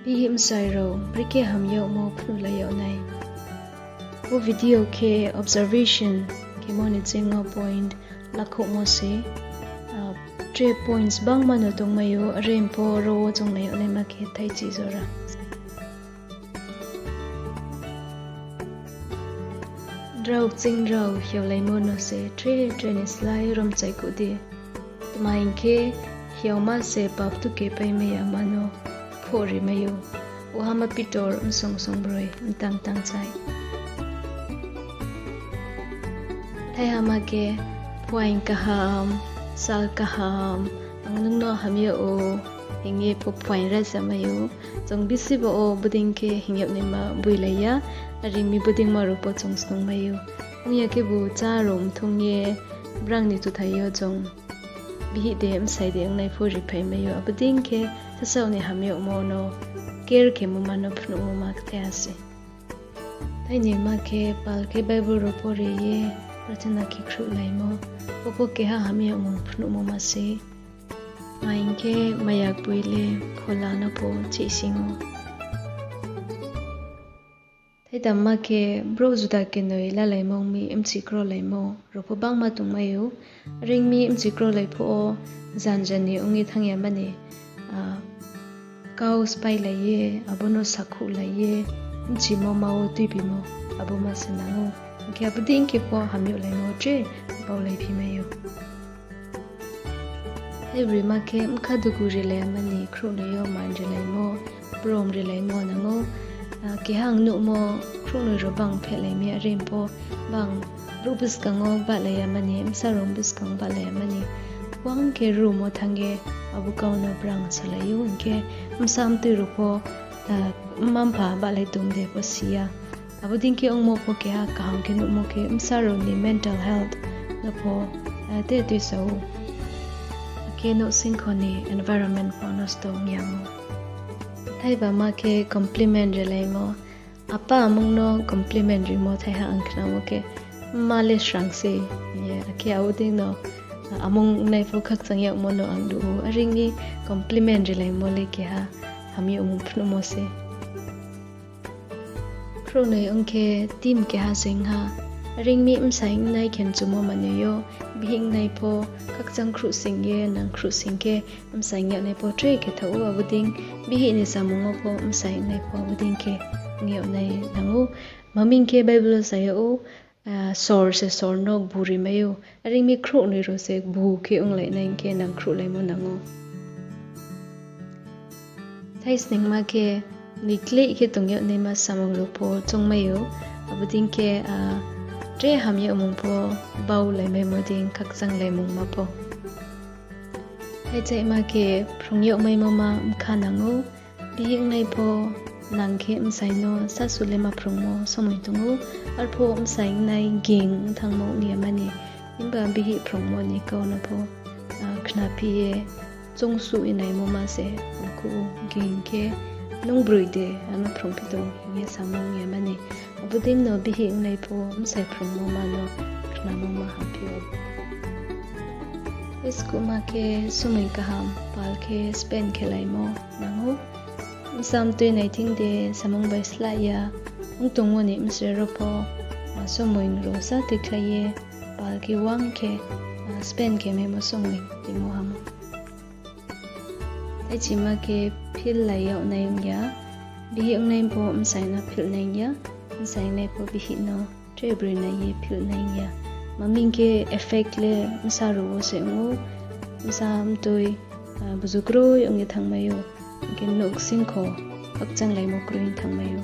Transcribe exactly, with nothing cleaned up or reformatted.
Bihih bsai rao brekhe ham yagmo phnuhlai yag nai. Bo video khe observation khemo ni ching yo point lakhouhmo se. Tre points bangma no tongmai ou, are pho ro wo chung nai yag naima khe thaichi jora. Drao kching rao hiaolaimo no se tre tre ni slái romchaikuh di. Tma hing khe, hiaoma se pap tuke paimai yama no phohrimai ou. Uha ma pitor bsong songbroi mtang tangchai. Thaiha ma khe, phuaing kaham, sal kaham, ang nung no ham yag ou, hing ye pho phuaing rasamai ou. Chung bisi bo wo bodei khe hing yag naima boilai ya, are ong mi bodei ma rao pho chung snungmai ou. Ong ya khebu chá rao mthung ye brang ni tuthai yo chung bihih de bsai de ongnai pho riphaimai ou. Abo dei khe sasaoh ni ham yagmo no care khemo ma no phnuhmo ma kthai ha se. Thaini ma khe pal khe Bible rao pore ye prarthana khe khruhlaimo, bo pho keha ham yagmung phnuhmo ma se. Tma hing khe, maya kboi le phola no pho chihsing ou. Thaitam ma khe, brouh juda kenoi lalaimo ong mi bchi krolaimo rao pho bangma tongmai ou. Are ong mi bchi krolai phuh wo janjani ong ye thanng ya mani, kau spáilai ye, abo no sakhouhlai ye, bchimo ma wo tuibimo, abo ma se nang ou. Hing khe abo dei khe pho ham yaglaimo tre baulaiphimai ou. Thaibroi ma khe, bkha dugu rilai mani khrouhnoi yo man rilaimo, brom rilaimo nang ou. Keha ang nuhmo, khrouhnoi rao bang phehlai mi, are ong pho bang brouh buskang wo bahlai ya mani, bsa rao buskang wo bahlai ya mani. Uang khe room wo thanng ye abo kau no brang salai ou, hing khe bsa mtoi rao pho, mma-mpha bahlai tong de pho si ya. Abo dei khe ongmo pho keha kaham khe nuhmo khe bsa rao ni mental health no pho te tuisa ou. Akhe nouhsingkho ni environment pho nosto ong ya ou. Thaiba ma khe compliment rilaimo. Apa amung no compliment rimo thaiha ang khnamo khe, mma le srang se, hing ye, akhe abo dei no, amung ongnai pho khakchang yagmo no ang nuh ou, are ong mi compliment rilaimo le keha ham yagmung phnuhmo se. Khrouhnoi ong khe team keha se ong ha, are ong mi bsai ongnai khe mchumo manoi yo, bihih ongnai pho khakchang khruhsing ye nang khruhsing khe, bsai ong yag nai pho tre khe thaoh ou, abo dei bihih ni samung wo pho bsai ongnai pho abo dei khe ong yag nai nang ou. Tma hing khe Bible wo sa yag ou, sor se sor no gbu rimai ou, are ong mi khrouhnoi rao se gbu khe onglai nai hing khe nang khruhlaimo nang ou. Thaisningma khe, nikleih khe tong yag naima samung rao pho choungmai ou, abo dei khe, tre ham yagmung pho baulaimaimo dei khakchanglaimungma pho. Thaichaihma khe, phrung yagmaimo ma bkha nang ou, bihih ongnai pho nang khe bsai no sasu le ma phrungmo somoi tong ou, arphuh bsai ongnai ging ong thanngmo ong ya mani, himba bihih phrungmo ni kau no pho khnaphi ye, choungsuh ye naimo ma se ongkuh ou, ging khe nung broi de ano phrungphi tong hing ye samo ong ya mani. Abo dei no bihih ongnai pho bsai phrungmo ma no khnamo ma hamphi ou. Skuhma khe somoi kaham pal khe spend khelaimo nang ou. Bsa mtoi nai thing de samung bai slah ya ong tongmo ni bsre rao pho, somoi rao sa tuikhlai ye pal khe uang khe spend khe maimo somoi timo ham ou. Thaichima khe phil lai yag nai ong ya, bihih ongnai pho bsai no phil nai ong ya, bsai ongnai pho bihih no tre broi nai ye phil nai ong ya. Tma hing khe effect le bsa rao wo se ong ou, bsa mtoi buzu kroi ong ye thanngmai ou, hing khe nouhsingkho khakchanglaimo kroi ong thanngmai ou.